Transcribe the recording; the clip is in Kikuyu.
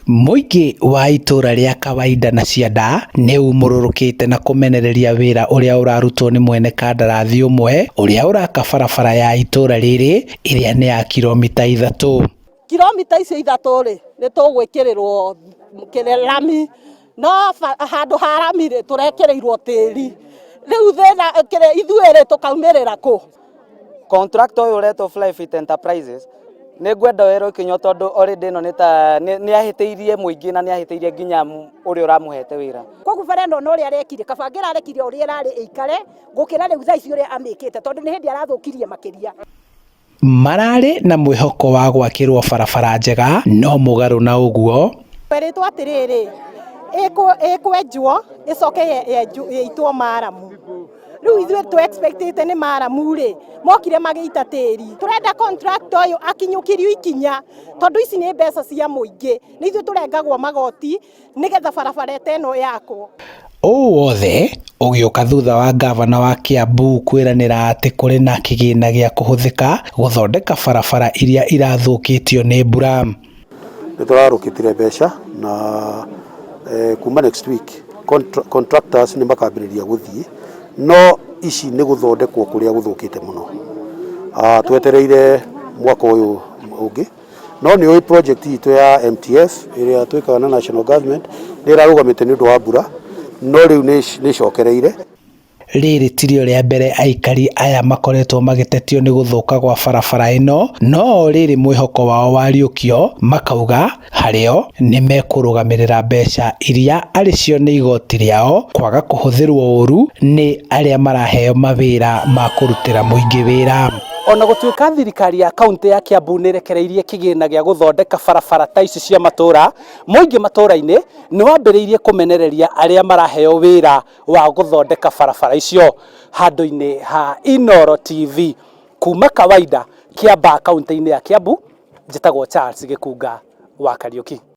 Mũingĩ wa itũra rĩa Kawaida na Cianda nĩ umũrũrũkĩte na kũmenereria wĩra ũrĩa ũrarutwo nĩ mwene kandarathi ũmwe ũrĩa ũraka barabara ya itũra rĩrĩ ĩrĩa nĩ ya kiromita 3. Kiromita icio 3 rĩ, nĩ tũgwĩkĩrĩrwo rami, no handũ ha rami rĩ, tũrekĩrĩirwo tĩri. Rĩu thĩna ithuĩ rĩ, tũkaumĩrĩra kũ? Contractor ũyũ ũretwo Flyfit Enterprises nĩ ngwenda werwo ikinya tondũ already ĩno nĩ ta nĩ ahĩtĩirie mũingĩ na nĩ ahĩtĩirie nginya ũrĩa ũramũhete wĩra. Koguo bara ĩno na ũrĩa arekire, kaba angĩrarekire ũrĩa ĩrarĩ ĩikare gũkĩra rĩu thaa ici ũrĩa amĩkĩte, tondũ nĩ hĩndĩ arathũkirie makĩria. Mararĩ na mwĩhoko wa gwakĩrwo barabara njega no mũgarũ na ũguo. Twerĩtwo atĩrĩrĩ, ĩkwenjwo ĩcoke ĩitwo maramu. Rĩu ithuĩ tũ expectĩte nĩ maramu rĩ, mokire magĩita tĩri. Tũrenda contractor ũyũ akinyũkirio ikinya, tondũ ici nĩ mbeca cia mũingĩ, nĩ ithuĩ tũrengagwo magoti nĩgetha barabara ta ĩno yakwo. Ũũ wothe ũgĩũka thutha wa ngavana wa Kiambu kwĩranĩra atĩ kũrĩ na kĩgĩna gĩa kũhũthĩka gũthondeka barabara iria irathũkĩtio nĩ mbura. Nĩ tũrarũkĩtire mbeca na kuma next week contractors nĩ makambĩrĩria gũthiĩ, no ici nĩ gũthondekwo kũrĩa gũthũkĩte mũno. Twetereire mwaka ũyũ ũngĩ, no nĩ ũĩ project itũ ya MTF ĩrĩa twĩkaga na national government nĩ ĩrarũgamĩte nĩ ũndũ wa mbura, no rĩu nĩ ĩcokereire. Rĩrĩ tirio rĩa mbere aikari aya makoretwo magĩtetio nĩ gũthũka gwa barabara ĩno, no rĩrĩ mwĩhoko wao wariũkio makauga harĩo nĩ mekũrũgamĩrĩra mbeca iria arĩ cio nĩ igoti rĩao kwaga kũhũthĩrwo ũru nĩ arĩa maraheo mawĩra ma kũrutĩra mũingĩ wĩra. Ona gũtuĩka thirikari ya kaunti ya Kiambu nĩ ĩrekereirie kĩgĩna gĩa gũthondeka barabara ta ici cia matũra, mũingĩ matũra-inĩ nĩ wambĩrĩirie kũmenereria arĩa maraheo wĩra wa gũthondeka barabara icio. Handũ-inĩ ha Inooro TV kuma Kawaida, Kiambaa, kaunti-inĩ ya Kiambu, njĩtagwo Charles Gĩkunga wa Kariũki.